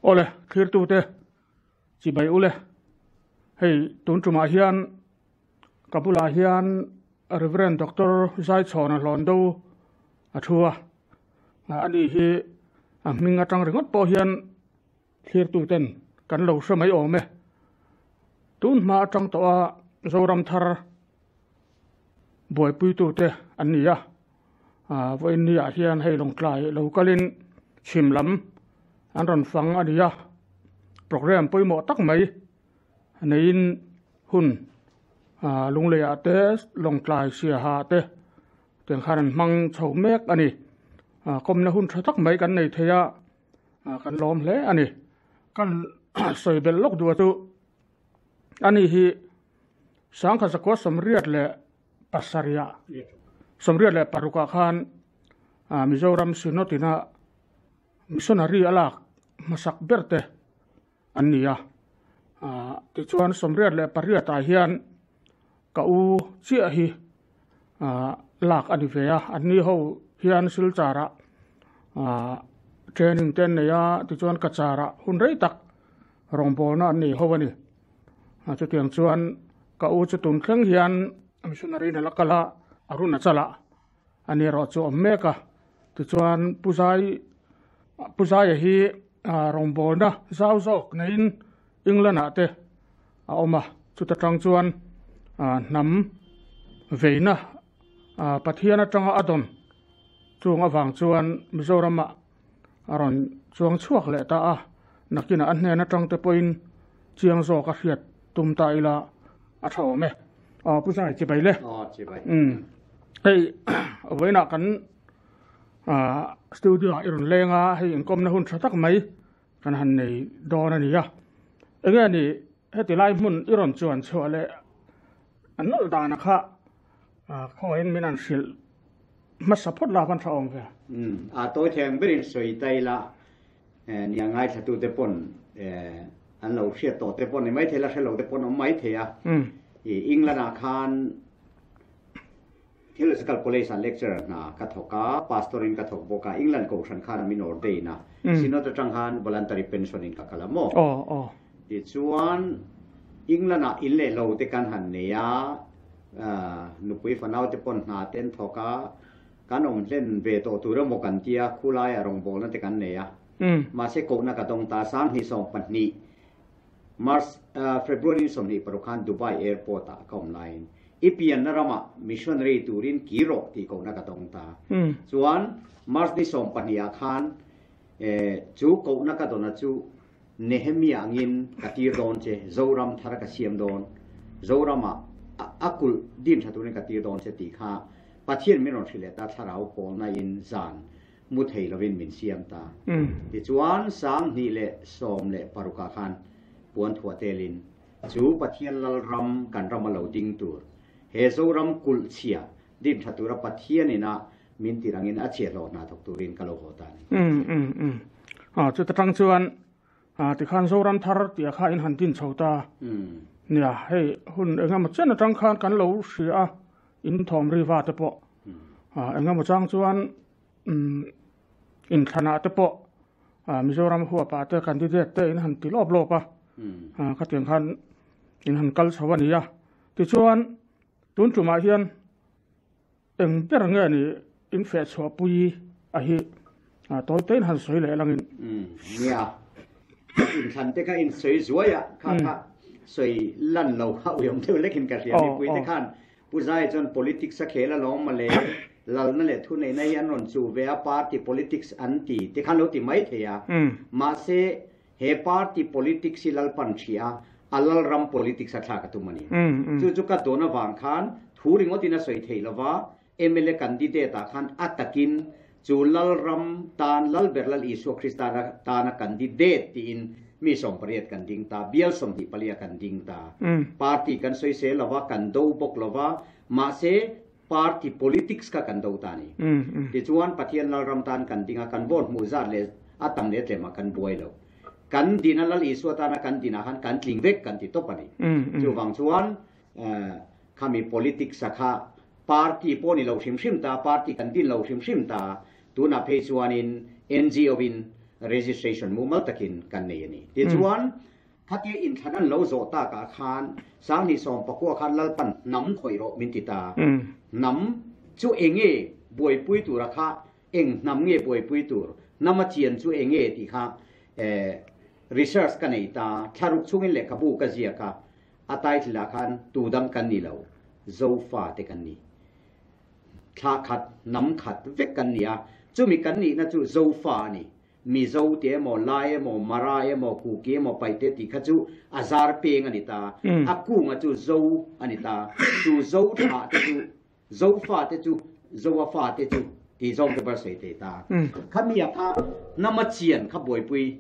Awle, thlirtute chibai ule, hei tun tumah hian ka bulah hian Rev. Doctor Zaichhawna Hlawndo a thu a, ani hi a hming atang ringawt pawh hian thlirtuten kan lo hre mai awm e. Tun hma atang tawha Zoram thar buaipuitute an ni a, vawiin ni ah hian hei Lawngtlai lo kalin chhim lam an rawn fang a ni a, programme pawimawh tak mai neiin hun Lungleiah te Lawngtlai Siaha te tiang khan an hmang chho mek a ni. Kawmna hun tha tak mai kan nei thei a, kan lawm hle a ni. Kan sawi belh lawk duh chu ani hi Sangkhat zakua 87 76 ah khan Mizoram Synod ina missionary a lak hmasak ber te an ni a. Tichuan 88 ah hian ka u chiah hi lak a ni ve a. Anni ho hian Silchar ah training te an nei a, tichuan Cachar ah hun rei tak rawngbawlna an nei ho a ni. Chutiang chuan ka u chu tun thleng hian missionary in a la kal a, Arunachal ah a ni erawh chu a awm mek a. Tichuan Pu Zai Pu Zaia hi rawngbawlna zau zawk neiin England ah te a awm a, chuta tang chuan hnam veina Pathian atanga a dawn chung avang chuan Mizoram ah a rawn chuang chhuak leh ta a, nakinah a hnen atang te pawhin chiang zawk a hriat tum ta ila a tha awm e. Aw Pu Zai chibai le. Aw chibai. Umm hei vawiinah kan studio ah i rawn leng a, hei inkawmna hun tha tak mai kan han nei dawn a ni a. Enge ni heti lai hmun i rawn chuan chhuah leh an nawlh dana kha khawiin min han hrilh hmasa phawt la kan tha awm ve. Umm a tawi theng berin sawi ta ila nia ngaithlatute pawn an lo hriat tawh te pawh ni maithei la hrelo te pawn awm maithei a. I England ah khan Theological College ah lecturer hna ka thawk a, pastor in ka thawk bawk a, England kohhran khan min ordain a, Synod atang khan voluntary pension in ka kal a maw? Tichuan England ah in leh lo te kan han nei a, nupui fanau te pawn hna te an thawk a, kan awm hlen ve tawh tur emaw kan tia, khulaiah rawngbawlna te kan nei a. Mahse kohna ka dawng ta, 2020 March, February ni 26 khan Dubai airport ah ka awm laiin i pianna ramah missionary turin kir rawh tih kohna ka dawng ta. Chuan March ni 12 ah khan chu kohna ka dawna chu Nehemiah angin ka tir dawn che, Zoram thar ka siam dawn, Zoramah a kulh din tha turin ka tir dawn che tih kha Pathian min rawn hrilh leh ta, thlarau pawlna in zan mu thei lovin min siam ta. Tichuan 2016 ah khan puan thuah telin chu Pathian Lalram kan rama lo ding tur, he Zoram kulh chhia din tha tura Pathian ina min tir angin a chhiahhlawh hna thawk turin ka lo haw ta a ni. Chuta tang chuan tikhan Zoram thar tih kha in han din chho ta. Nia, hei hun engemaw chen atang khan kan lo hria a, in thawm riva te pawh engemaw chang chuan inthlanah te pawh Mizoram huapah te candidate te in han ti lawp lawp a, khatiang khan in han kal chho a ni a. Tichuan tun tumah hian Eng ber nge ni in feh chhuah pui a hi tawi tein han sawi leh langin. Nia, inthlan te kha in sawi zuai a, kha kha sawi lan lo kha uiawm deuh lekin ka hria. Mipui te khan Pu Zai chuan politics a khel alawm mawle, lalna leh thuneihna hi an rawn chuh ve a, party politics an ti te khan lo ti mai thei a. Mahse, he party politics hi Lalpan ṭhih a, a Lalram politics a thlak a tum a ni. Chu chu ka dawn avang khan thu ringawtin a sawi theih lova, mla candidate ah khan a takin chu Lalram tan Lalber Lal Isua Krista tana candidate tiin mi 18 kan ding ta, bial 24 ah kan ding ta. Party kan sawisel lova, kan do bawk lova, mahse party politics kha kan do ta a ni. Tichuan Pathian Lalram tan kan ding a, kan vote hmuh zat leh a tam leh tlem ah kan buai lo. Kan din a Lal Isua tana kan din ah khan kan tling vek kan ti tawp a ni. Chuvang chuan khami politics a kha party pawh ni lo hrim hrim ta, party kan din lo hrim hrim ta, tunah phei chuanin NGO in. registration mumal takin kan nei a ni. Tichuan, khatia inthlan an lo zawh takah khan 2019 khan Lalpan hnam khawih rawh min ti ta. Hnam chu enge buaipui tura kha eng hnam nge buaipui tur, hnama chian chu enge tih kha research ka nei ta. Thlaruk chungin lehkhabu ka ziak a, a title ah khan tu dang kan ni lo, Zofa te kan ni. Thla khat, hnam khat vek kan ni a, chumi kan nihna chu Zofa a ni. Mizo te emaw, Lai emaw, Mara emaw, Kuki emaw, Paite tih kha chu a zar peng a ni ta. A kunga chu Zo a ni ta. Chu Zo thlah te chu, Zofa te chu, Zoa fa te chu tih zawng te ber sawi thei ta. Khami a kha hnama chian kha buaipui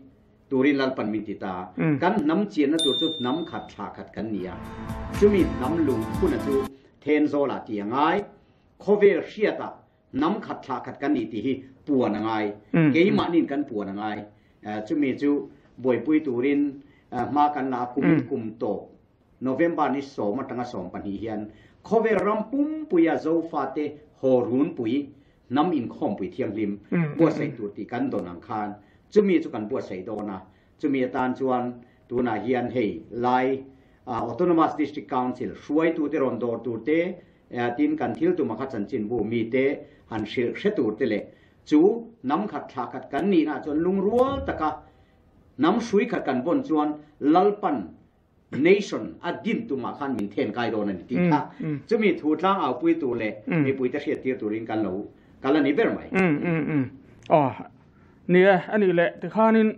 turin Lalpan min ti ta. Kan hnam chianna tur chu hnam khat thlah khat kan ni a. Chumi hnam lungphuna chu Thenzawlah tih a ngai. Khawvel hriatah hnam khat thlah khat kan ni tih hi puan a ngai. Keimahniin kan puan a ngai. Chumi chu buaipui turin hma kan la a, kumin kum tawp November ni 10 atanga 12 hian khawvel ram pumpuia Zofate haw runpui hnam inkhawmpui thianghlim buatsaih tur tih kan dawn ang khan chumi chu kan buatsaih dawn a. Chumi atan chuan tunah hian hei lai Autonomous District Council hruaitute rawn dawr tur te, tin kan thil tuma kha chanchinbu mite han hrilh hre tur te leh chu hnam khat thlah khat kan nihna chuan lungrual taka hnam hrui khat kan vawn chuan Lalpan nation a din tumah khan min then kai dawn a ni tih kha chumi thu tlang aupui tur leh mipuite hriat tir turin kan lo kal a ni ber mai. Aw ni e, a nih leh tikhanin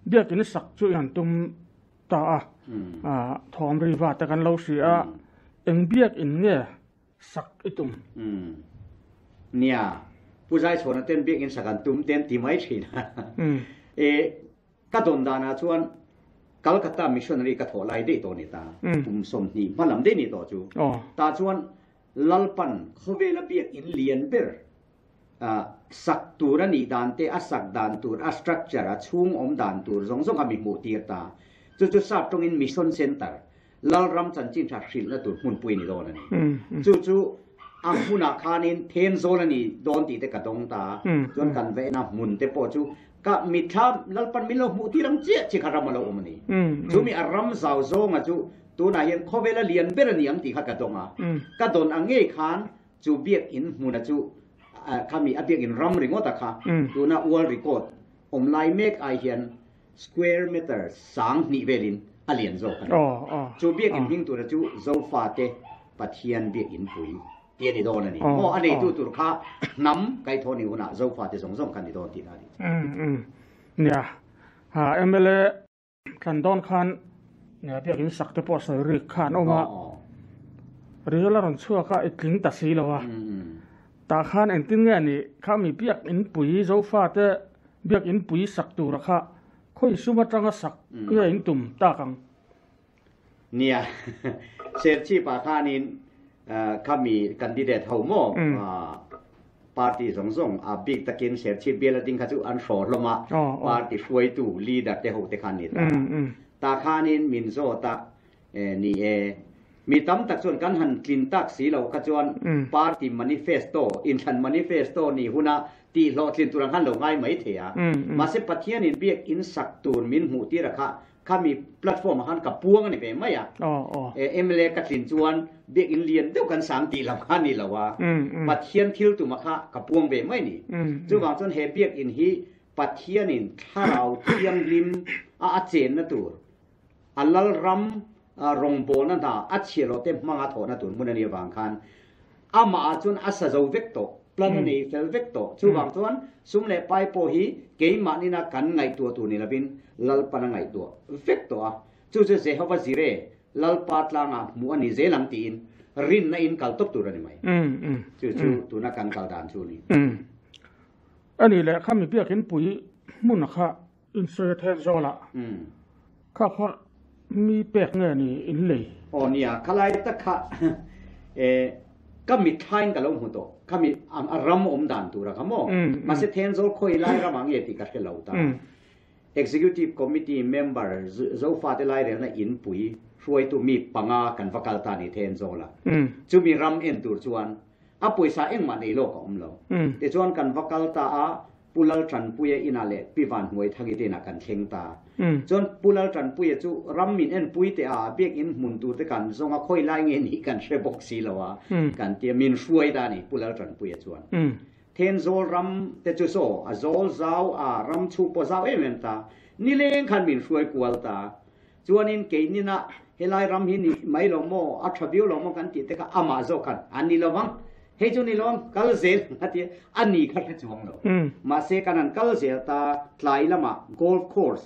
biakin sak chu i han tum ta a, thawm ri va te kan lo hria a, eng biakin nge sak i tum? Nia, Pu Zaichhawna ten biakin sak an tum ten ti mai thin a. E, ka dawn danah chuan Calcutta missionary ka thawh lai daih tawh ni ta, kum 20 hma lam daih ni tawh chu. Tah chuan Lalpan khawvela biakin lian ber sak tur a nih dan te, a sak dan tur, a structure, a chhung awm dan tur zawng zawng kha mi hmuh tir ta. Chu chu sap tawngin Mission Centre, Lalram chanchin tha hrilhna tur hmunpui a ni dawn a ni. Chu chu a hmunah khanin Thenzawl a ni dawn tih te ka dawng ta a, chuan kan va en a, hmun te pawh chu ka mitthla Lalpan min lo hmuh tir ang chiah chiah kha ram a lo awm a ni. Chumi a ram zau zawnga chu tunah hian khawvela lian ber a ni ang tih kha ka dawng a, ka dawn ang ngei khan chu biakin hmuna chu khami a biakin ram ringawt a kha tuna world record awm lai mek ai hian square meter 2000 velin a lian zawk a ni. Chu biakin hming tura chu Zofate Pathian biakin pui tih a ni dawn a ni. Maw a neitu tur kha hnam kaithaw ni hunah Zofate zawng zawng kha a ni dawn tih a ni. Nia, MLA Thlan dawn khan biakin sak te pawh sawi rik kha an awm a, ril a rawn chhuak a, i tling ta si lo a. Tah khan engtin nge ni kha mi biakin pui Zofa te biakin pui sak tura kha khawi sum atanga sak nge in tum tak ang? Nia, Serchhip ah khanin kha mi candidate ho maw party zawng zawng a bik takin Serchhip bial a ding kha chu an hraw hlawm a, party hruaitu leader te ho te khan ni ta. Tah khanin min zawt a ni e, mi tam tak chuan kan han tlin tak si lo kha chuan party manifesto, inthlan manifesto ni huna tih hlawhtlin tur ang khan lo ngai mai thei a. Mahse Pathianin biak in sak tur min hmuh tir a kha Khami platform ah khan ka puang a ni ve mai a. MLA ka tlin chuan biakinn lian deuh kan sang tih lam kha a ni lo a. Pathian thil tuma kha ka puang ve mai a ni. Chuvang chuan he biakinn hi Pathianin thlarau thianghlim a a chenna tur, a lalram rawngbawlna hna a chhiahloh te hmanga thawhna tur hmun a nih avang khan Amah ah chuan a sa zo vek tawh, plan a nei fel vek tawh. Chuvang chuan sum leh pai pawh hi keimahnin a kan ngaihtuah tur ni lovin Lalpan a ngaihtuah vek tawh a. Chu chu Jehova Jireh, Lalpa tlangah hmuh a ni zel ang tiin rinna in kal tawp tur a ni mai. Chu chu tuna kan kal dan chu a ni. A nih leh kha mi biakin pui hmun kha insawi a then zawlah kha kha mi pek nge ni in lei? Aw nia, khalai tak kha e ka mithlain ka lo hmu tawh, kha mi a ram awm dan tur a kha maw? Mahse Thenzawl khawi lai ramah nge tih ka hre lo ta. Executive Committee member Zofate Lairelna inpui hruaitu mi panga kan va kal ta ni Thenzawla. Chumi ram en tur chuan a pawisa engmah nei lawk a awm lo. Tichuan kan va kal ta a. Pu Laltanpuia inah leh Pi Vanhnuaithangi te inah kan thleng ta. Chuan Pu Laltanpuia chu ram min enpui teh a, biakinn hmun tur te kan zawng a, khawi lai nge nih kan hre bawk si lo a, kan tia min hruai ta a ni Pu Laltanpuia chuan. Thenzawl ram te chu saw a zawl zau a, ram chhuk pawh zau em em ta. Nileng khan min hruai kual ta. Chuanin keinina helai ram hi ni mai lo maw, a tha viau lo maw kan tih te kha amah zawk khan a ni lovang, hei chu ni lo kal zel a ti a, a ni kha hre chuang lo. Mahse kan han kal zel ta tlai lamah golf course,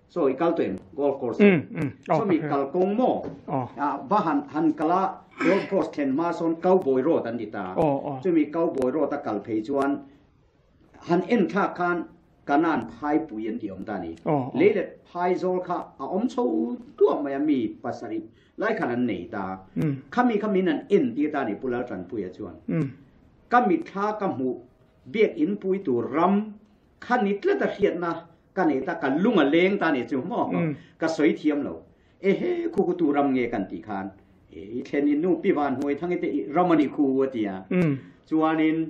saw i kal tawh em golf course saw sawmi kalkawng maw va han han kal a, golf course thlen hma sawn cowboy road an ti ta, chumi cowboy road a kal phei chuan Han en thlak khan Kanan phaipui an tih awm ta a ni. Lei leh phaizawl kha a awm chho tuak mai a, mi pasarih lai khan an nei ta. Khami kha min an en tir ta a ni Pu Laltanpuia chuan. Ka mitthla ka hmuh biakinn pui tur ram kha ni tlat a hriatna ka nei ta, ka lung a leng ta a ni chu maw ka sawi thiam lo. Ehe khu khu tu ram nge kan tih khan i thlen in nu Pi Vanhnuaithangi te ram a nih khu a ti a. Chuanin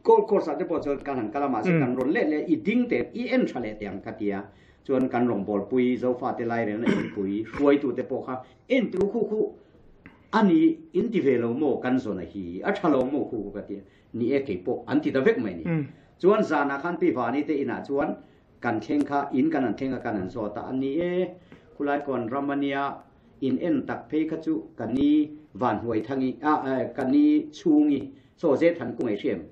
Golf course ah te pawh chuan kan han kal a mahse kan rawn leh leh i ding teh i en tha leh teh ang ka ti a, chuan kan rawngbawlpui Zofa te lai reng a inpui hruaitu te pawh kha en tu khu khu a ni in ti ve lo maw kan zawn a hi a tha lo maw khu khu ka ti a, ni e kei pawh an ti ta vek mai ni. Chuan zanah khan Pi Vani te inah chuan kan thleng kha in kan han thleng a kan han zawt a, a ni e khulai kawn ram a nia in en tak phei kha chu ka ni Vanhnuaithangi a ka ni chhungi Chaw ze than kung ei hriam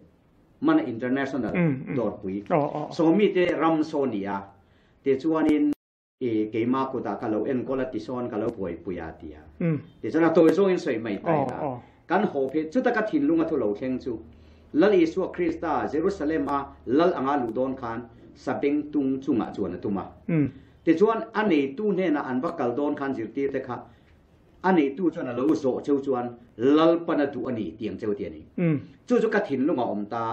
mana international dawrpui saw mite ram saw ni a te chuanin i keima kutah ka lo enkawl a tisawn ka lo buaipui a ti a tichuan a tawi zawngin sawi mai ta ila kan haw phei chuta ka thinlung a thu lo thleng chu Lal Isua Krista Jerusalem a lal anga luh dawn khan sabeng tung chungah chuan a tum a tichuan a neitu hnenah an va kal dawn khan zirtirte kha A neitu chuan a lo zawh cheu chuan Lalpan a duh a ni tih ang cheu ti a ni. Chu chu ka thinlung a awm ta.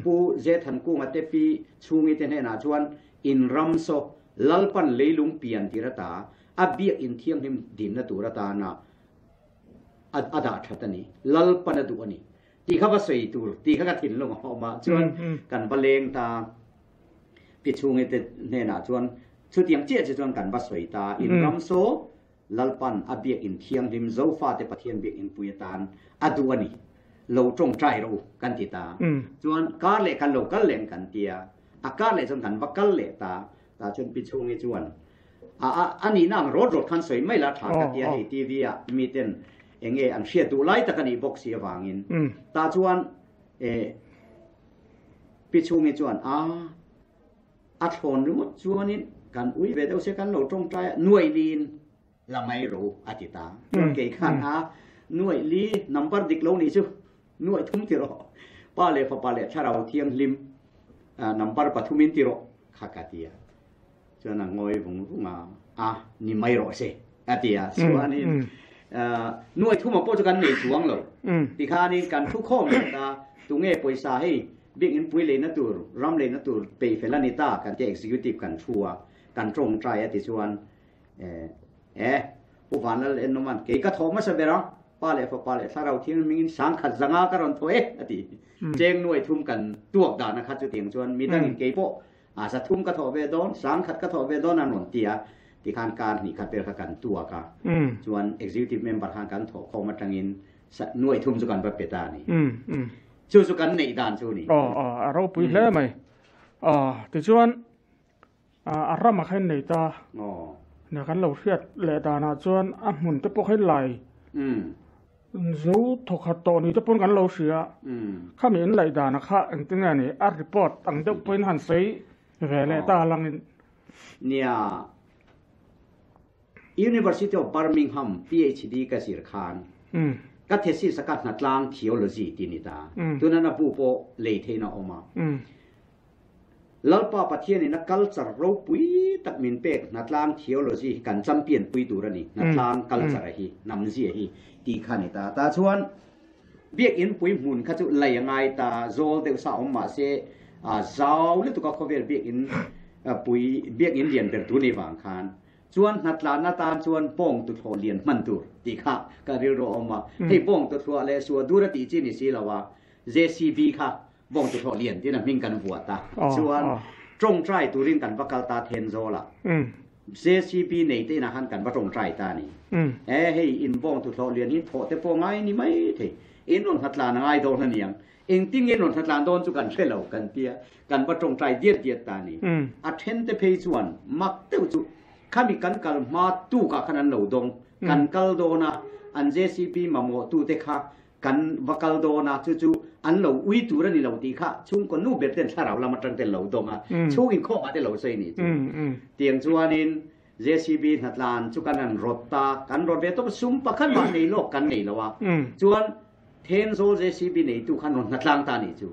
Pu Zethankunga te pi Chhungi te hnenah chuan in ram saw Lalpan leilung pian tir ata a biak in thianghlim dinna tur atana a a dah that a ni. Lalpan a duh a ni tih kha va sawi tur tih kha ka thinlung a awm a. Chuan kan va leng ta. Pi Chhungi te hnenah chuan chutiang chiah che chuan kan va sawi ta. In ram saw Lalpan a biakinn thianghlim Zofate Pathian biakinn pui atan a duh a ni. Lo tawngtai rawh u kan ti ta. Chuan kar leh kan lo kal leh kan ti a, a kar leh chuan kan va kal leh ta. Tah chuan Pi Chhungi chuan a a a nihna ang rawt rawt khan sawi mai la tha ka ti a, hei TV ah miten eng nge an hriat duh lai tak a nih bawk si avangin. Tah chuan eh Pi Chhungi chuan a A thlawn ringawt chuanin kan ui ve deuh se kan lo tawngtai a, nuaih liin la mai ro a ti ta. Chuan kei khan a nuaih li number dik lo nih chu nuaih thum ti rawh, pa leh fapa leh thlarau thianghlim number pathumin ti rawh kha ka ti a. Chuan a ngawi vung vung a, a ni mai rawh se a ti a. Chuanin nuaih thuma pawh chu kan nei chuang lo. Tikhanin kan thu khawm leh ta, tunge pawisa hei Biakinn pui leina tur, ram leina tur peih fel a ni ta kan tia executive kan thu a, kan tawngtai a ti chuan eh eh Pu Vanlal Enawman kei ka thawh hmasa ber ang, pa leh fapa leh thlarau thiang hmingin sangkhat zanga ka rawn thaw e a ti. Cheng nuai thum kan tuak dahna kha chutiang chuan midangin kei pawh a za thum ka thawh ve dawn, sangkhat ka thawh ve dawn an rawn ti a, tikhan kar hnih khat vel kha kan tuak a, chuan executive member khan kan thawh khawm atangin nuai thum chu kan va pe ta a ni. Chu chu kan neih dan chu a ni. Aw aw a ropui hle mai. Aw tichuan a ramah khan nei ta. Aw. Nia kan lo hriat leh danah chuan a hmun te pawh kha lai zo thawkhat tawh ni te pawn kan lo hria. Khami in laih danah kha engtin nge ni a report ang deuh pawhin han sawi ve leh ta langin. Nia University of Birmingham PhD ka zir khan ka thesis a ka hnatlang theology ti ni ta. Tuna na bu pawh lei theihna a awm a. Lalpa Pathianin a culture ropui tak min pek hnatlang theology hi kan champion pui tur a ni. Hnatlang culture a hi, hnamzia hi tih kha ni ta. Tah chuan Biakinn pui hmun kha chu lei a ngai ta, zawl deuh sa awm mah se zau lutuk a khawvel biakinn pui biakinn lian ber tur ni vang khan chuan hnatlan atan chuan bawng tuthlawh lian hman tur tih kha ka rilru a awm a. Hei bawng tuthlawh leh suah dur a tih chi ni si lo a, JCB kha. Bawng tuthlawh lian tiin a hming kan vuah ta. Chuan tawngtai turin kan va kal ta Thenzawl ah. JCB nei te inah khan kan va tawngtai ta a ni. E hei in bawng tuthlawh lian hi thawh te pawh ngai ni mai thei. In rawn hlatlan a ngai dawn a niang. Engtin nge in rawn hlatlan dawn chu kan hre lo kan tia. Kan va tawngtai diat diat ta a ni. A then te phei chuan mak deuh chu khami kan kal hma tukah khan an lo dawng. Kan kal dawn a, an JCB mamawh tute kha Kan va kal dawn a, chu chu an lo ui tur a ni lo tih kha chhungkaw nu ber ten thlarau lam atang ten lo dawng a, chhung inkhawmah te lo sawi ni chu. Tiang chuanin JCB hnatlan chu kan han rawt ta, kan rawt ve tawp a, sum pakhat mah nei lawk kan nei lo a, chuan Thenzawl JCB neitu khan rawn hnatlang ta a nih chu.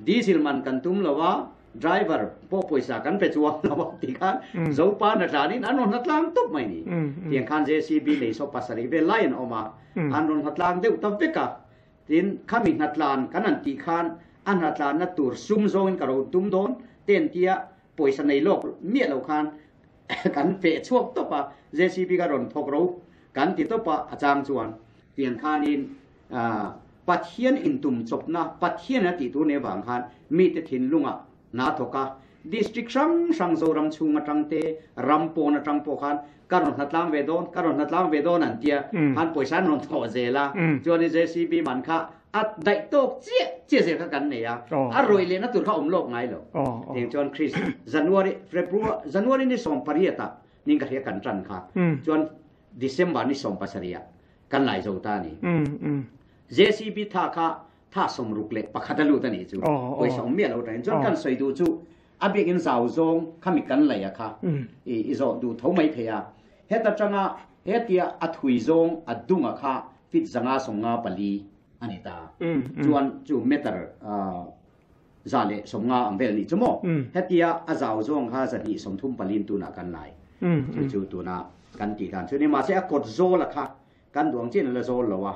Diesel man kan tum lo a, driver pawh pawisa kan pe chuang lo a tih khan Zopa hnatlanin an rawn hnatlang tawp mai ni. Tiang khan JCB nei saw pasarih vel lai an awm a, an rawn hnatlang deuh ta vek a. Tin, khami hnatlan kan han tih khan a hnatlanna tur sum zawngin ka ro tum dawn te an tia pawisa nei lawk miah lo khan kan feh chhuak tawp a, JCB kha rawn thawk ro kan ti tawp a, a chang chuan. Tiang khanin Pathian intum chawpna, Pathian a tih tur nih avang khan mite thinlungah hna thawk a, District hrang hrang Zoram chhung atang te, ram pawn atang pawh khan ka rawn hnatlang ve dawn, ka rawn hnatlang ve dawn an tia, khan pawisa an rawn thawh zel a, chuanin JCB man kha a daih tawk chiah chiah zel kha kan nei a, a rawih lehna tur kha awm lawk ngai lo. Tiang chuan Chris, January, February, January ni 18 ah ning ka hria kan tan kha, chuan December ni 17 ah kan lai zo ta a ni. JCB tha kha tha 61 a lut a nih chu. Pawisa awm miah lo atangin. Chuan kan sawi duh chu a biakin zau zawng khami kan lei a kha i zawh duh tho mai thei a. Heta tanga hetia a thui zawng a dung a kha feet 554 a ni ta. Chuan chu meter 150 ang vel a nih chu maw? Hetia a zau zawng kha 234 in tunah kan lai. Chu chu tuna kan tih dan chu a ni. Mahse a kawt zawl a kha kan duang chin a la zawl lo a.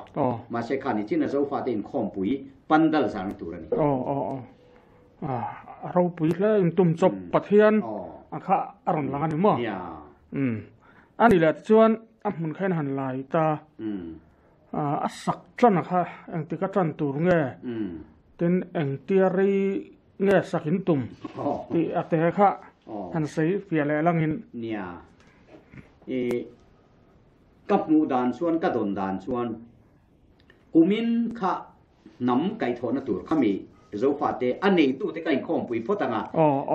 Mahse kha ni chin a Zofate inkhawmpui pandal zarna tur a ni. A ropui hle in tum chawp Pathian a kha a rawn lang a ni maw? A nih leh tichuan a hmun kha in han lai ta. A sak tan a kha engtik a tan tur nge tin engtia rei nge sak in tum tih a te kha han sawi fiah leh langin. Nia i ka hmuh dan chuan ka dawn dan chuan kumin kha hnam kaihthawhna tur khami Zofate a neitute ka inkhawmpui phawt ang a,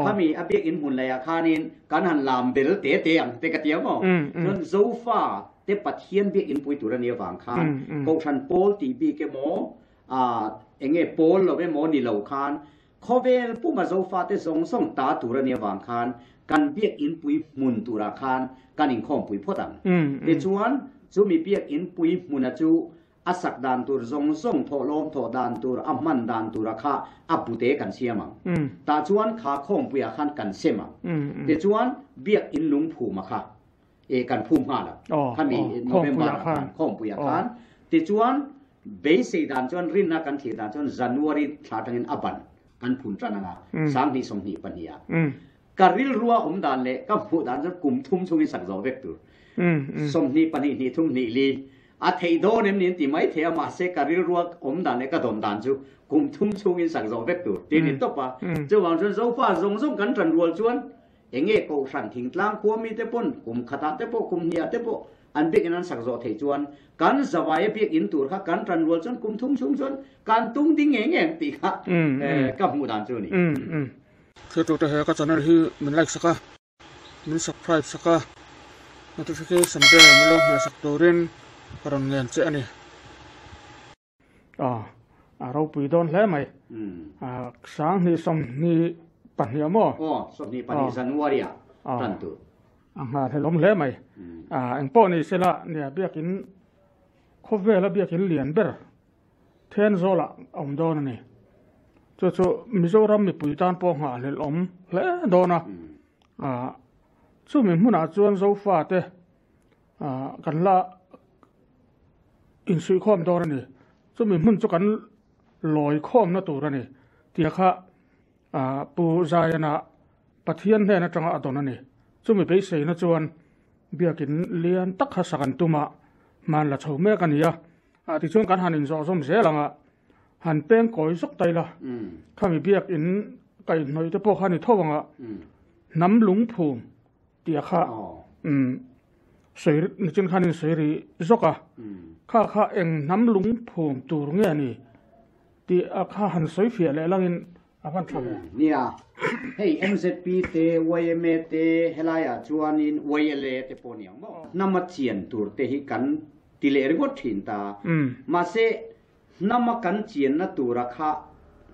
khami a biakinn hmun laiah khanin kan han lam bel te te ang te ka ti ang aw. Chuan Zofa te Pathian biakinn pui tur a nih avang khan Kohhran pawl tih bik emaw eng nge pawl lo emaw ni lo khan khawvel puma Zofate zawng zawng ta tur a nih avang khan kan biakinn pui hmun turah khan kan inkhawmpui phawt ang. Tichuan chumi biakinn pui hmuna chu A sak dan tur zawng zawng thawhlawm thawh dan tur, a hman dan tura kha a bute kan siam ang. Tah chuan kha khawmpuiah khan kan sem ang. Tichuan biakinn lungphuma kha e kan phum nghal ang. Khami November ah khan khawmpuiah khan. Tichuan beisei dan chuan rinna kan thlir dan chuan January thla atangin a ban kan phun tan ang a, 2022 ah. Ka rilrua awm dan leh ka hmuh dan chuan kum thum chungin sak zawh vek tur. 22 hnih thum hnih li A theih dawn em ni an ti mai thei a, mahse ka rilrua awm dan leh ka dawn dan chu kum thum chhungin sak zawh vek tur ti a ni tawp a. Chuvang chuan Zofa zawng zawng kan tan rual chuan eng nge Kohhran thingtlang khua mite pawn kum khatah te pawh kum hniah te pawh an biakinn an sak zawh theih chuan kan zavaia biakinn tur kha kan tan rual chuan kum thum chhung chuan kan tung ding ngei ngei ang tih kha ka hmuh dan chu a ni. Thiltute he ka channel hi min like sak a. Min subscribe sak a, notification bell min lo hmeh sak turin ka rawn ngen che a ni. Aw, a ropui dawn hle mai. 2022 a maw? Aw, 22 January ah tan tur. A nghahhlelawm hle mai. Engpawh ni sela, nia biakin khawvela biakin lian ber Thenzawl-ah a awm dawn a ni. Chu chu Mizoram mipui tan pawh nghahhlelh awm hle dawn a. Chumi hmunah chuan Zofate kan la insuihkhawm dawn a ni. Chumi hmun chu kan lawi khawmna tur a ni tia kha Pu Zaiana Pathian hnen atanga a dawn a ni. Chumi beiseina chuan biakin lian tak kha sak an tum a, hman la chho mek a ni a. Tichuan kan han inzawh zawm zel ang a. Han peng kawi zawk ta ila, khami biakin kaihhnawih te pawh kha ni tho anga hnam lungphum tih a kha sawi nichin khan in sawi ri zawk a, kha kha eng hnam lungphum tur nge a ni tih a kha han sawi fiah leh langin a hman tha ve. Nia, hei MZP te, yma te helaiah chuanin YLA te pawh ni ang maw? Hnama chian tur te hi kan ti leh ringawt thin ta. Mahse, hnama kan chianna tura kha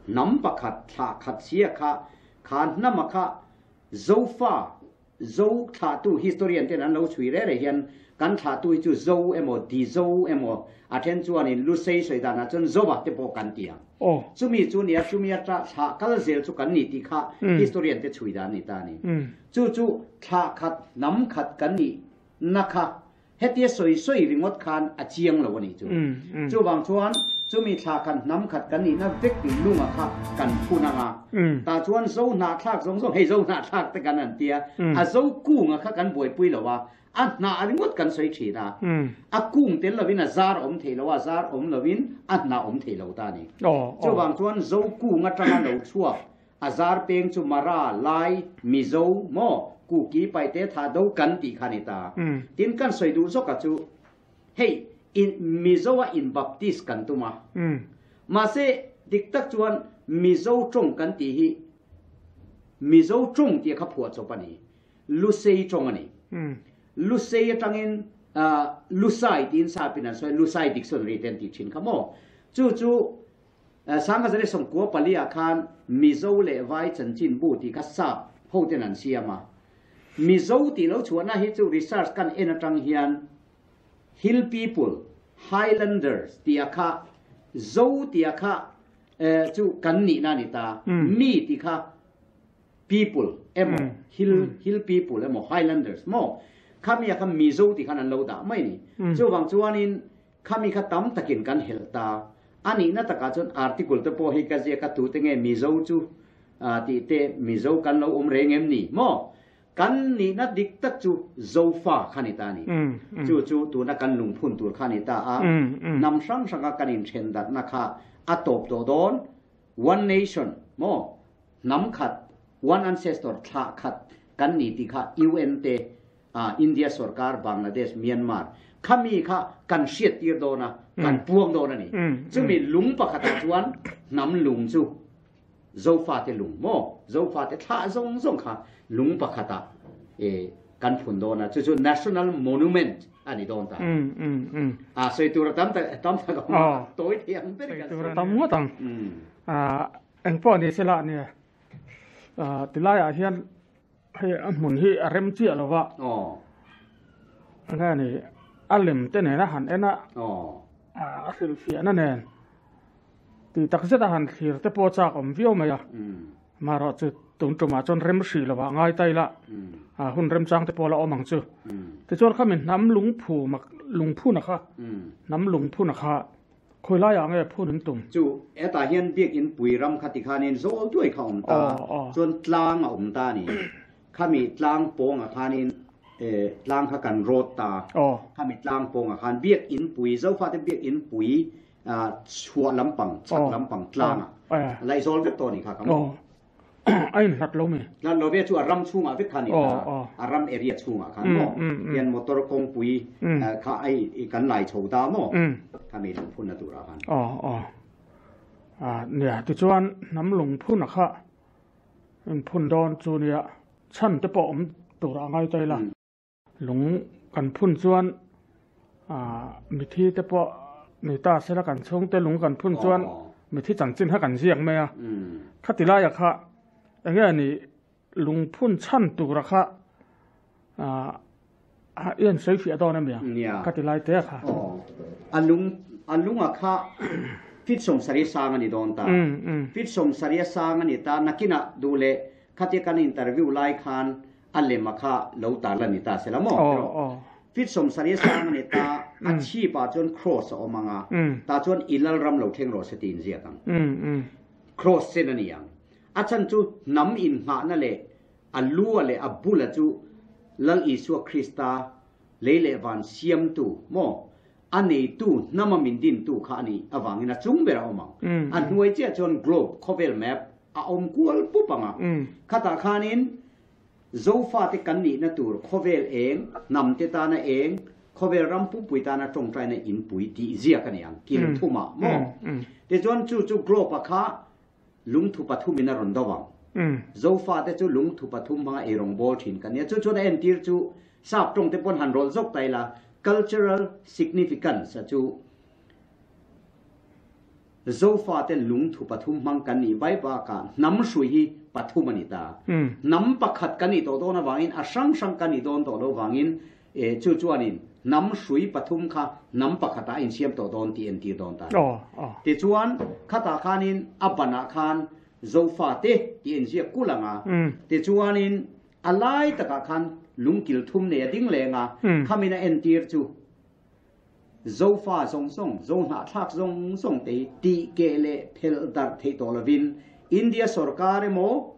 hnam pakhat thlah khat sia kha, kha hnama kha Zofa, Zo thlahtu historian ten an lo chhui reh reh hian kan thlahtu hi chu Zo emaw Dizo emaw a then chuanin Lusei sawi danah chuan Zova te pawh kan ti ang. Chumi chu nia chumi ata thlah kal zel chu kan ni tih kha historian te chhui dan a ni ta a ni. Chu chu thlah khat hnam khat kan nih na kha Hetia sawi sawi ringawt khan a chiang lo a nih chu. Chuvang chuan chumi thla khan hnam khat kan nihna vek lunga kha kan phun ang a. Tah chuan zo hnahthlak zawng zawng, hei zo hnahthlak te kan han tia, a zo kunga kha kan buaipui lo a, a hnah ringawt kan sawi thin a. A kung tel lovin a zar awm thei lo a, zar awm lovin a hnah awm thei lo ta a ni. Chuvang chuan zo kung atanga lo chhuak A zar peng chu Mara, Lai, Mizo, maw, Kuki, Paite, Thado kan tih kha a ni ta. Tin, kan sawi duh zawk a chu, hei, in Mizo a in Baptist kan tum a. Mahse, dik tak chuan Mizo tawng kan tih hi Mizo tawng tih kha phuah chawp a ni. Lusei tawng a ni. Lusei atangin Lusai tiin sapin an sawi a, Lusai Dictionary te an tih thin kha maw. Chu chu Sangazare sawmkua pali-ah khan Mizo leh Vai chanchinbu tih kha sap hoten an siam a. Mizo tih lo chhuahna hi chu research kan en atang hian Hill people, Highlanders tih a kha Zo tih a kha chu kan nihna a ni ta. Mi tih kha people emaw Hill Hill people emaw Highlanders maw khami a kha Mizo tih khan an lo dah mai a ni. Chuvang chuanin Khami kha tam takin kan helh ta. A nihna takah chuan article te pawh hi ka ziak a, tute nge Mizo chu tih te, Mizo kan lo awm reng em ni maw? Kan nihna dik tak chu Zofa kha ni ta a ni. Chu chu tuna kan lungphun tur kha ni ta a, hnam hrang hranga kan inthen darhna kha a tawp tawh dawn. One nation maw? Hnam khat, one ancestor, thlah khat kan ni tih kha UN te a India sorkar, Bangladesh, Myanmar khami kha kan hriat tir dawn a, kan puang dawn a ni. Chumi lung pakhatah chuan hnam lung chu Zofate lung maw? Zofate thlah zawng zawng kha lung pakhatah kan phun dawn a, chu chu National Monument a ni dawn ta. A sawi tur a tam tak tam tak a awm a, tawi thei ang ber kan sawi. Tam ngawt ang. Engpawh ni se lah nia, tilaiah hian Hei a hmun hi a rem chiah lo va. Aw. Enge ni a lem te nen a han en a. Aw. A hrilhfiahna nen tih tak zet a han thlir te pawh chak awm viau mai a. Marawh chu tun tumah chuan rem hrih lo ah ngai ta ila. A hun remchang te pawh la awm ang chu. Tichuan khami hnam lungphu mak lungphuna kha hnam lungphuna kha Khawi laiah nge phun an tum? Chu hetah hian biakinn pui ram kha tikhanin zawl duai kha a awm ta, chuan tlang a awm ta a ni. Khami tlang pawngah khanin tlang kha kan rawt ta. Khami tlang pawngah khan biakinn pui, Zofate biakinn pui chhuah lampang, chhak lampang tlangah laihzawl vek tawh a nih kha ka maw? A inhlat lo mi? Hlat lo ve chu a ram chhungah vek kha a ni ta, a ram area chhungah khan maw? Hian motor kawngpui kha ai kan lai chho ta maw? Khami lungphunna turah khan. Aw aw. Nia tichuan hnam lungphuna kha inphun dawn chu nia chhan te pawh awm turah ngai ta ila. Lung kan phun chuan mithi te pawh ni ta sela kan chhungte lung kan phun chuan mithi chanchin kha kan ziak mai a. Khati laia kha enge ni lung phun chhan tura kha i an sawi fiah dawn emiang khati lai te kha. A lung a lunga kha fit sawmsarih sang a ni dawn ta. Fit sawmsarih a sang a ni ta nakinah duh leh khatia kan interview lai khan A lem a kha lo tar la ni ta se la maw? Tiraw? Fit sawmsarih sang a ni ta, a chhip ah chuan cross a awm ang a, tah chuan i lal ram lo thleng rawh se tiin ziak ang. Cross sen a ni ang. A chhan chu hnam inngahna leh a lu a leh a bula chu Lal Isua Krista lei leh van siamtu maw? A neitu hnama min dintu kha a nih avangin a chung ber a awm ang. A hnuai chiah chuan globe, khawvel map, a awm kual pup ang a. Khatah khanin Zofate kan nihna tur khawvel eng, hnamte tana eng, khawvel ram pumpui tana tawngtaina inpui tih ziak a ni ang, kil thumah maw? Tichuan chu chu globe-a kha lungthu pathumin a rawn do ang. Zofate chu lungthu pathum hmanga eirawng bawl thin kan nia. Chu chuan a entir chu sap tawngte pawn han rawlh zawk ta ila, cultural significance a chu Zofate lungthu pathum hmang kan nih bai bakah hnam hrui hi pathum a ni ta. Hnam pakhat kan nih tawh dawn avangin a hrang hrang kan nih dawn tawh lo vangin chu chuanin hnam hrui pathum kha hnam pakhatah a insiam tawh dawn tih entir dawn ta a ni. Tichuan, khatah khanin a banah khan Zofate tih a inziak kulh ang a, tichuanin a lai takah khan lungkil thum nei a ding leng a, khamin a entir chu Zofa zawng zawng, Zohnahthlak zawng zawng te hi tih keh leh phelh darh theih tawh lovin India sorkar emaw,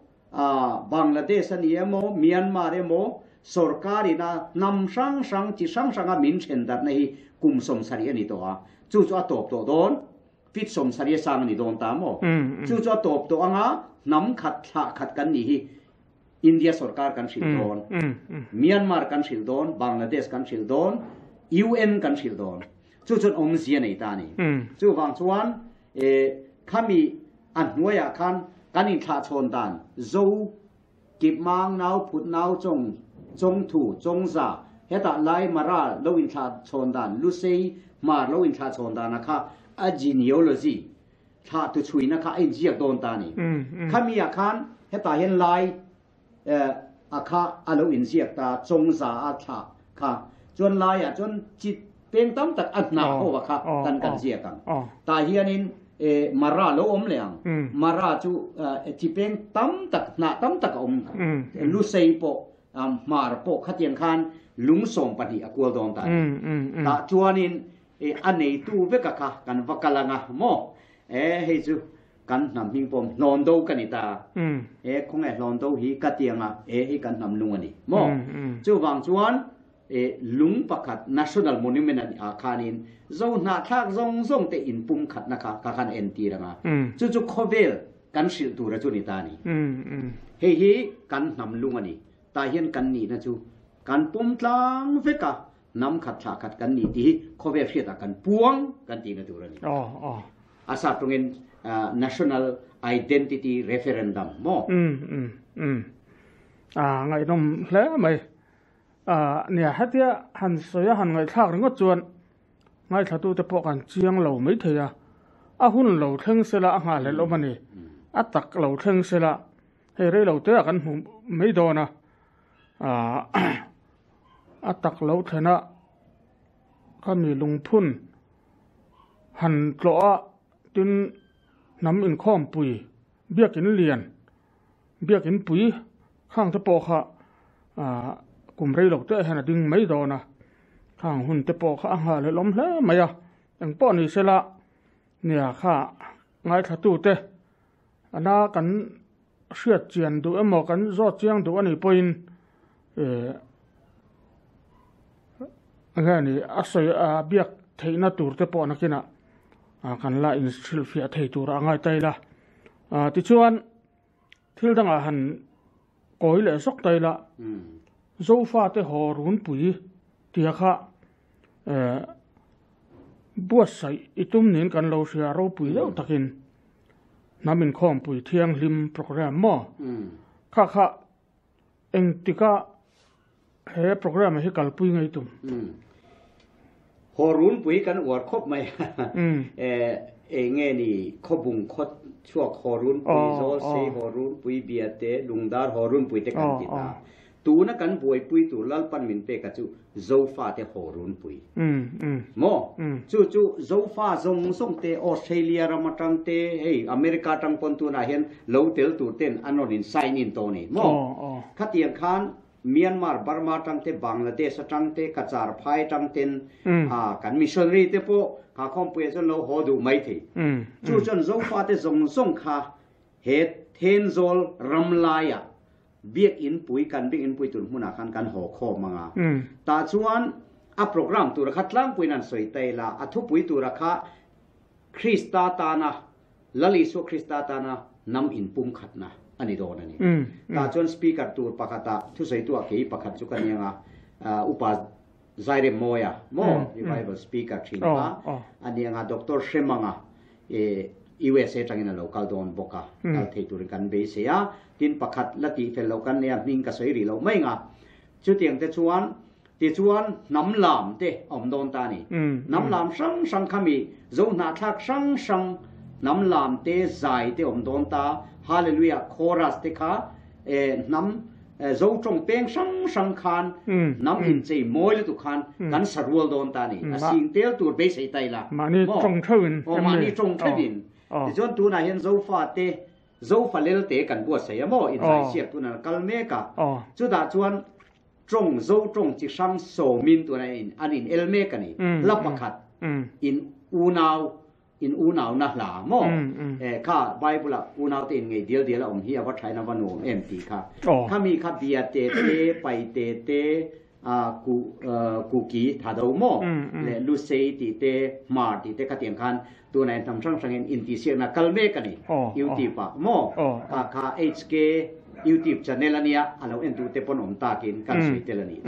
Bangladesh a ni emaw, Myanmar emaw sorkar ina hnam hrang hrang, chi hrang hranga min then darhna hi kum 70 a ni tawh a, chu chu a tawp tawh dawn, feet 70 a sang a ni dawn ta maw? Chu chu a tawp tawh anga hnam khat thlah khat kan nih hi India sorkar kan hrilh dawn, Myanmar kan hrilh dawn, Bangladesh kan hrilh dawn, UN kan hrilh dawn. Chu chuan awmzia nei ta a ni. Chuvang chuan khami a hnuaiah khan kan inthlahchhawn dan Zo, Kipmang, Nauphut, Nauchawng, Chawngthu, Chawngza, hetah Lai, Mara lo inthlahchhawn dan, Lusei, Hmar lo inthlahchhawn dana kha a genealogy, thlah tu chhuina kha a inziak dawn ta a ni. Khami ah khan hetah hian Lai a kha a lo inziak ta, Chawngza a thlah kha. Chuan Laiah chuan chi peng tam tak a hnah ho a kha kan kan ziak ang. Tah hianin Mara lo awm leh ang. Mara chu chi peng tam tak, hnah tam tak a awm. Lusei pawh, Hmar pawh khatiang khan lung 12 a kual dawn ta a ni. Tah chuanin a neitu vek a kha kan va kal ang a maw? E hei chu kan hnam hming pawm hlawn do ka ni ta. E khawnge hlawn do hi ka ti ang a, e hei kan hnam lung a ni maw? Chuvang chuan e lung pakhat National Monument a ah khanin zo hnahthlak zawng zawng te inpum khatna kha ka khan entir ang a. Chu chu khawvel kan hrilh tura chu ni ta a ni. Hei hi kan hnam lung a ni. Tah hian kan nihna chu kan pawm tlang vek a, hnam khat thlah khat kan ni tih hi khawvel hriatah kan puang kan tihna tur a ni. A sap tawngin National Identity Referendum maw? A ngaihnawm hle mai. Nia, hetia han sawi a han ngaihthlak ringawt chuan ngaithlatute pawh kan chiang lo mai thei a. A hun lo thleng sela a nghahhlelh awm a ni. A tak lo thleng sela hei rei lo te ah kan hmu mai dawn a. A tak lo thlen a khami lungphun han tlawh a tin hnam inkhawmpui biakin lian biakin pui khang te pawh kha ah kum rei lo te hian a ding mai dawn a khang hun te pawh kha a nghah leh awm hle mai a engpawh ni sela nia kha ngaithla tu te ana kan hriat chian duh emaw kan zawt chiang duh a nih pawhin eh enge ni a sawi a biak theihna tur te pawh nakinah ah kan la inhrilhfiah thei tur a ngai ta ila ah tichuan thil dangah han kawi leh zawk ta ila Zofa te haw runpui tia kha eh buatsaih i tum niin kan lo hria ropui deuh takin hnam inkhawmpui thianghlim program maw kha kha engtika he program hi kalpui ngei tum. Haw runpui kan uar khawp mai eh enge ni khawbung khaw chhuak haw runpui zawl sei haw runpui biate lungdar haw runpui te kan ti ta. Tuna kan buaipui tur Lalpan min pek a chu Zofa te haw runpui. Maw? Chu chu Zofa zawng zawng te Australia ram atang te hei America atang pawn tunah hian lo tel tur ten an rawn in sign in tawh a ni. Maw? Khatiang khan Myanmar, Burma atang te, Bangladesh atang te, Kachar phai atang ten kan missionary te pawh kha khawmpuiah chuan lo haw duh mai thei. Chu chuan Zofa te zawng zawng kha he Thenzawl ram laiah Biakinpui, kan biakinpui tur hmunah khan kan haw khawm ang a. Tah chuan A program tura kha tlangpuiin an sawi ta ila, a thupui tura kha Krista tana, Lal Isua Krista tana hnam inpumkhatna a ni dawn a ni. Tah chuan Speaker tur pakhata thusawitu-ah kei pakhat chu ka ni ang a, Upa Zairem Mawia maw Revival Speaker thin kha a ni ang a, Doctor Hremanga USA atangin a lo kal dawn bawk a, kal thei turin kan beisei a, tin pakhat la tihfel loh kan nei a, hming ka sawi rih loh mai ang a. Chutiang te chuan Tichuan, hnam lam te a awm dawn ta a ni. Hnam lam hrang hrang kha mi Zo hnahthlak hrang hrang hnam lam te, zai te awm dawn ta. Hallelujah chorus te kha hnam Zo tawng peng hrang hrang khan hnam inchei mawi lutuk khan kan sa rual dawn ta a ni. A sing tel tur beisei ta ila. Mahni tawng theuhin. Aw, mahni tawng theuhin. Tichuan tunah hian Zofate Zofa lelte kan buatsaih a maw? Inzaisiak tunah an kal mek a. Chutah chuan Tawng, Zo tawng chi hrang sawmin tuna in an in el mek a ni. Hla pakhat, in unau, in unauna hla maw? Kha Bible ah unau te in ngei dial dial a awm hi a va thain a va nuam em tih kha. Khami kha bia te te, pai te te, ku kuki tha do maw? Leh lusei tih te, hmar tih te khatiang khan tunah in hnam hrang hrangin intihsiakna kal mek a ni. YouTube ah maw? Kha kha HK YouTube channel a nia, a lo en duhte pawn awm takin kan sawi tel a nih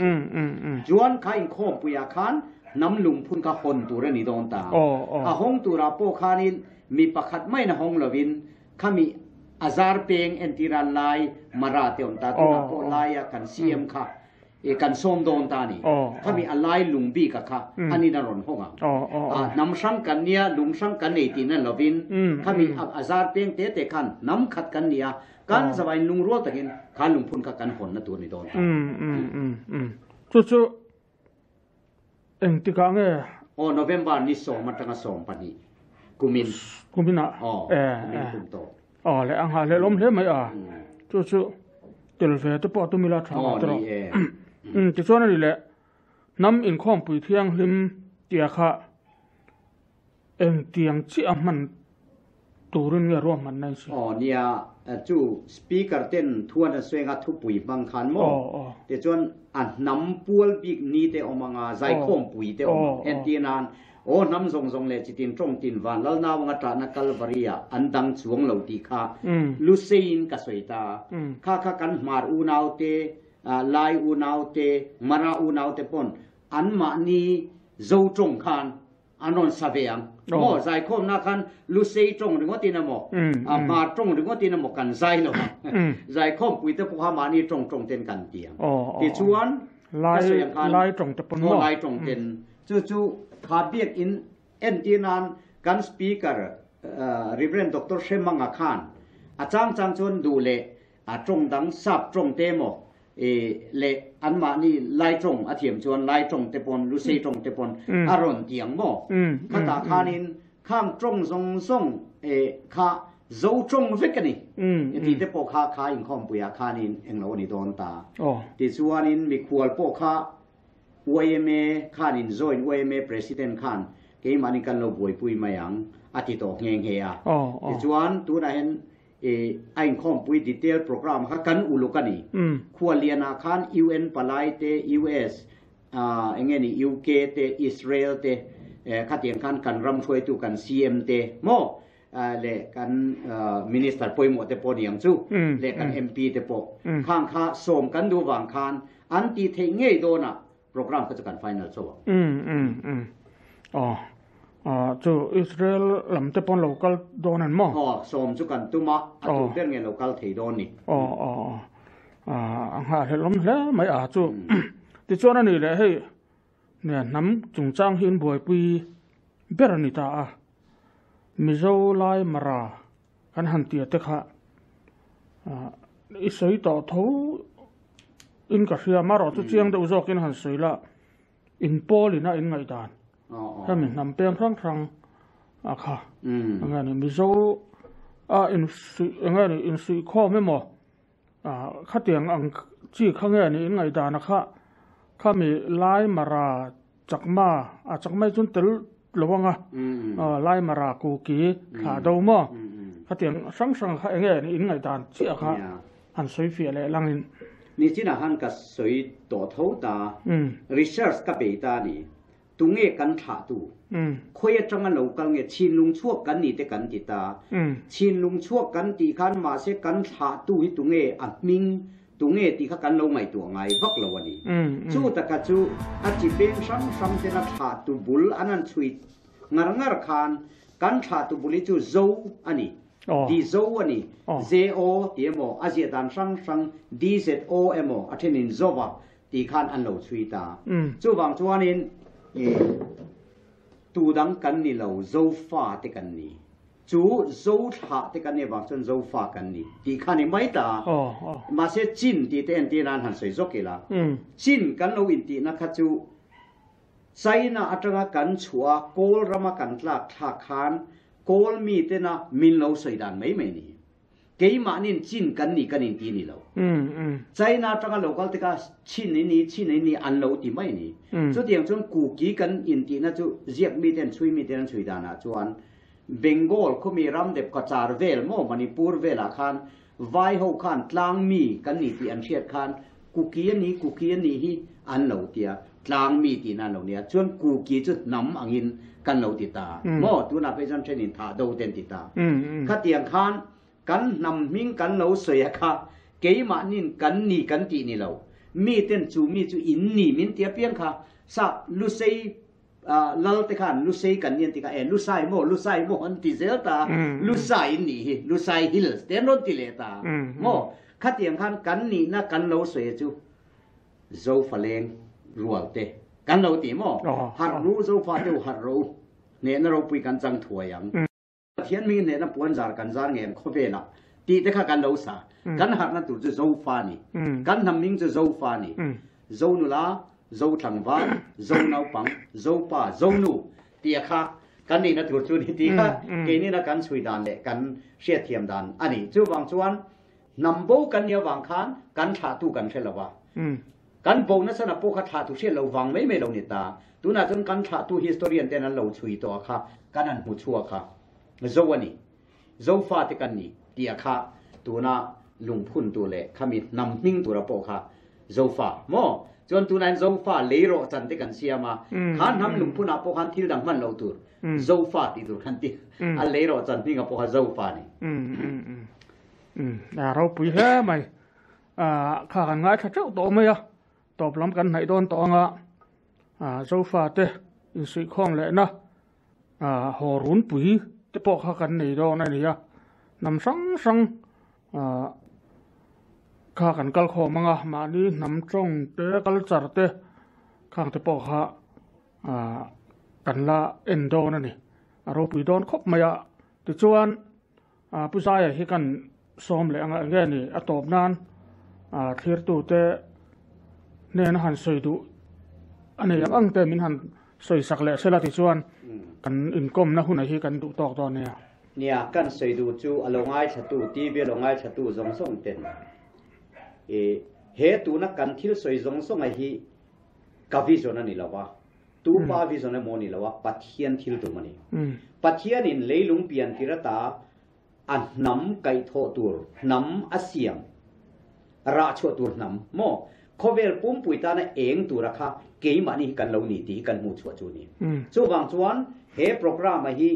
chu. Chuan kha inkhawmpuiah khan hnam lungphun kha hawn tur a ni dawn ta. A hawng turah pawh khanin mi pakhat maiin a hawng lovin khami a zar peng entira lai Mara te awm ta, tunah pawh laia kan CM kha I kan sawm dawn ta a ni. Khami a lai lung bik a kha an in a rawn hawng ang. A hnam hrang kan nia, lung hrang kan nei tihna lovin khami a zar peng te te khan hnam khat kan ni a, kan zavain lungrual takin kha lungphun kha kan hawnna tur a ni dawn ta. Chu chu engtikah nge? Aw, November ni sawm atanga 12 kumin. Kuminah? Aw, kumin kum tawh. Aw le a nghah lawm hle mai a, chu chu tel ve te pawh a tum ila tha ngawt rawh. Umm tichuan a ni le, hnam inkhawmpui thianghlim tia kha engtiang chiah a hman turin nge ruahman na in si? Aw nia, chu speaker ten thuan a sawi anga thupui hmang khan maw? Tichuan a hnam pual bik ni te awm anga zaikhawmpui te awm ang entir nan Aw hnam zawng zawng leh chitin tawng tin van lal naunga ṭahna Kalvari-ah an dang chuang lo tih kha Luseiin ka sawi ta. Kha kha kan Hmar unaute, Lai unaute, Mara unaute pawn anmahni Zo tawng khan an rawn sa ve ang. Maw zaikhawmna khan Lusei tawng ringawtin emaw, Hmar tawng ringawtin emaw kan zai lo ang. Zaikhawmpuite pawh kha mahni tawng tawng ten kan ti ang. Tichuan ka sawi ang khan Lai tawng te pawn maw? Lai tawng ten. Chu chu kha biakinn entir nan kan Speaker Rev. Doctor Hremanga khan a chang chang chuan duh leh a tawng dang sap tawng te emaw leh anmahni Lai tawng a thiam chuan Lai tawng te pawn Lusei tawng te pawn a rawn ti ang maw? Khatah khanin khang tawng zawng zawng kha Zo tawng vek a ni tih te pawh kha kha inkhawmpuiah khanin englo a ni dawn ta. Tichuanin mikhual pawh kha Yma khan in join yma President khan keimahni kan lo buaipui mai ang a ti tawh nghe nghe a. Tichuan tunah hian a inkhawmpui detail program kha kan uluk a ni. Khualianah khan UN palai te, US, enge ni UK te, Israel te khatiang khan kan ram hruaitu kan CM te maw leh kan Minister pawimawh te pawh ni ang chu leh kan MP te pawh khang kha sawm kan duh vang khan an tih theih ngei dawnah program kha chu kan final chauh ang. Aw chu Israel lam te pawn lo kal dawn an maw? Aw sawm chu kan tum a, a tu ber nge lo kal thei dawn ni. Aw aw a nghahhlelh awm hle mai a chu tichuan a nih leh hei hnam chungchang hi in buaipui ber a ni ta a. Mizo lai mara kan han tia te kha i sawi tawh tho in ka hria marawh chu chiang deuh zawk in han sawi la in pawl in a in ngaihdan hemi hnam peng hrang hrang a kha enge ni Mizo a in suih enge ni in suih khawm emaw khatiang ang chi kha nge ni in ngaihdan a kha khami lai mara Chakma, a chakma hi chuan tel lo ang a, Lai Mara Kuki thlah do maw? Khatiang hrang hrang kha enge in ngaihdan chiah kha han sawi fiah leh langin. Nichinah khan ka sawi tawh tho ta, research ka bei ta a ni. Tunge kan thlahtu? Khawi atanga lo kal nge? Chhinlung chhuak kan ni te kan ti ta. Chhinlung chhuak kan tih khan mahse kan thlahtu hi tunge a hming tunge tih kha kan lo ngaihtuah ngai vak lo a ni. Chu taka chu a chi peng hrang hrang tena thlahtu bul an han chhui ngar ngar khan kan thlahtu bul hi chu Zo a ni. Di Zo a ni. ZO tih emaw a ziah dan hrang hrang DZO emaw a thenin Zova tih khan an lo chhui ta. Chuvang chuanin tu dang kan ni lo, Zofa te kan ni. Chu Zo thlah te kan nih avang chuan Zofa kan ni tih kha ni mai ta. Mahse Chin tih te entir nan han sawi zawk ila. Chin kan lo intihna kha chu China atanga kan chhuah a, Kawl rama kan tlak thlak khan Kawl mitena min lo sawi dan mai mai ni. Keimahnin Chin kan ni kan inti ni lo. China atanga lo kal tika Chin i ni, Chin i ni an lo ti mai ni. Chutiang chuan Kuki kan intihna chu ziak miten chhui miten an chhui danah chuan Bengal khawmi ramdep Kachar vel maw Manipur velah khan Vai ho khan tlang mi kan ni tih an hriat khan Kuki a ni, Kuki a ni hi an lo tia, tlang mi tihna an lo nia. Chuan Kuki chu hnam angin kan lo ti ta maw? Tunah phei chuan thenin thah do te an ti ta. Khatiang khan kan hnam hming kan lo sawi a kha keimahnin kan ni kan tih ni lo. Mi ten chu mi chu in ni min ti apiang kha sap Lusei Lal te khan Lusei kan ni an ti kha e Lusai maw Lusai maw an ti zel ta Lusai in nih hi Lusai Hills te an rawn ti leh ta maw khatiang khan kan nihna kan lo sawi chu Zofaleng rual te kan lo ti maw harh ru Zofa te u harh ro u hnehna ropui kan chang thuai ang. Pathian hmingin hnehna puan zar kan zar ngei ang khawvelah tih te kha kan lo sa. Kan harhna tur chu Zofa a ni. Kan hnam hming chu Zofa a ni. Zo nula, Zo tlangval, Zo naupang, Zopa, Zonu tih a kha kan nihna tur chu ni tih kha keinina kan chhui dan leh kan hriatthiam dan a ni. Chuvang chuan hnam bo kan nih avang khan kan thlahtu kan hre lo va. Kan bo nasa na pawh kha thlahtu hriat lo vang mai mai lo ni ta. Tunah chuan kan thlahtu historian ten an lo chhui tawh a kha kan han hmu chhuak a. Zo a ni. Zofa te kan ni tih a kha tuna lungphun tu leh khami hnam hming tura pawh kha Zofa maw? Chuan tunah hian Zofa lei rawh chan te kan siam a. Kha hnam lungphun ah pawh khan thil dang hman lo tur Zofa tih tur khan ti a lei rawh chan hming ah pawh kha Zofa a ni. A ropui hle mai. Kha kan ngaithla teuh tawh mai a, tawp lam kan hnaih dawn tawh anga Zofa te insuihkhawm lehna haw runpui te pawh kha kan nei dawn a ni a, hnam hrang hrang kha kan kal khawm anga mahni hnam tawng te culture te khang te pawh kha kan la en dawn a ni, a ropui dawn khawp mai a, tichuan. Pu Zaia hi kan sawm leh anga enge ni a tawp nan thlirtute hnena han sawi duh a nei ang ang te min han sawi sak leh sela tichuan kan inkawmna hunah hi kan duh tawk dawn nia. Nia, kan sawi duh chu a lo ngaithlatu, TV a lo ngaithlatu zawng zawng ten i he tuna kan thil sawi zawng zawnga hi ka vision a ni lo va, Tu pa vision emaw ni lo a, Pathian thil tum a ni. Pathianin leilung pian tir ata a hnam kaihthawh tur hnam a siam, rah chhuah tur hnam maw? Khawvel pumpui tana eng tura kha keimahni hi kan lo ni tih hi kan hmuh chhuah chu a ni. Chuvang chuan he programme a hi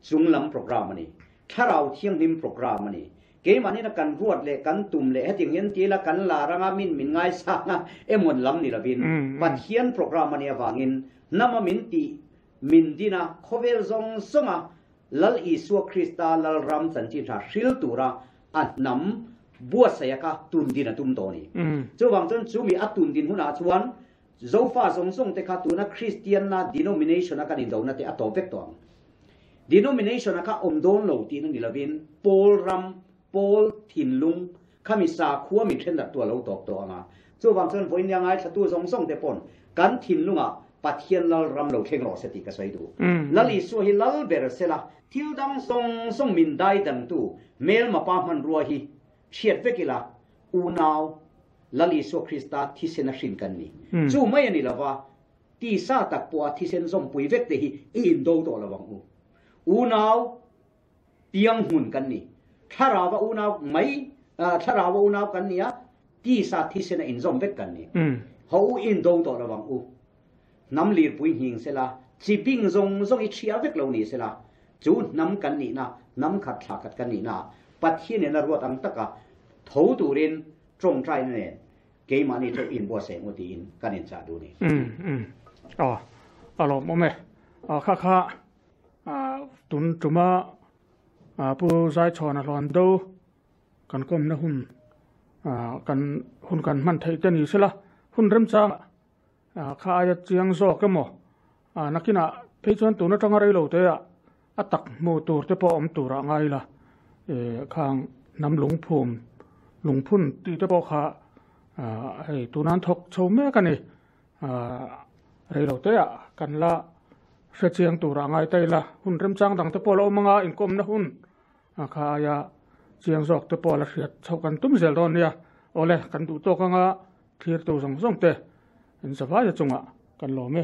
chunglam programme a ni. Thlarau Thianghlim programme a ni. Keimahni na kan ruat leh kan tum leh hetiang hian ti ila kan lar anga min min ngaisang a emawn lam ni lovin Pathian programme a nih avangin hnama min tih min din a khawvel zawng zawnga Lal Isua Krista Lalram chanchin tha hril tura a hnam buatsaih a kha tun din a tum tawh a ni. Chuvang chuan chumi a tun din hunah chuan Zofa zawng zawng te kha tuna Kristianna denomination a kan indona te a tawp vek tawh ang. Denomination a kha awm dawn lo tihna ni lovin Pawl ram, Pawl thinlung khami sakhua min thendarh tu a lo tawp tawh ang a. Chuvang chuan vawiin ngaithlatu zawng zawng te pawn kan thinlungah Pathian Lal ram lo thleng rawh se tih ka sawi duh. Lal Isua hi Lal ber sela thil dang zawng zawng min daidangtu hmelma pa hmanrua hi hriat vek ila unau Lal Isua Krista thisen a hrin kan ni. Chu mai a ni lova, tisa tak pawha thisen zawmpui vek te hi i indo tawh lo ang u. Unau piang hmun kan ni. Thlarauva unau mai, thlarauva unau kan ni a. Tisa thisena inzawm vek kan ni. Ho u indo tawh lo ang u. Hnam lirpui nghing sela, chi bing zawng zawng i chhia vek lo ni sela, chu hnam kan nihna, hnam khat thla khat kan nihna ah Pathianin a ruat ang taka tho turin tawngtaina nen keimahni theuh inbuatsaih ang u tiin kan inchah duh a ni. Umm umm aw a lawmawm e. Kha kha tun tuma Pu Zaichhawna Hluando kan kawmna hun kan hun kan hman theih te ni sela hun remchang kha aia chiang zawk emaw nakinah phei chuan tun atanga rei lo te ah a tak hmuh tur te pawh awm tur ah ngai ila khang hnam lungphum lungphun tih te pawh kha hei tuna an thawk chho mek a ni rei lo te ah kan la hre chiang tur ah ngai ta ila hun remchang dang te pawh la awm anga inkawmna hun A kha aia chiang zawk te pawh la hriat chhoh kan tum zel dawn nia. Awle, kan duh tawk anga thlir tu zawng zawng te in zavai a chungah kan lawm e.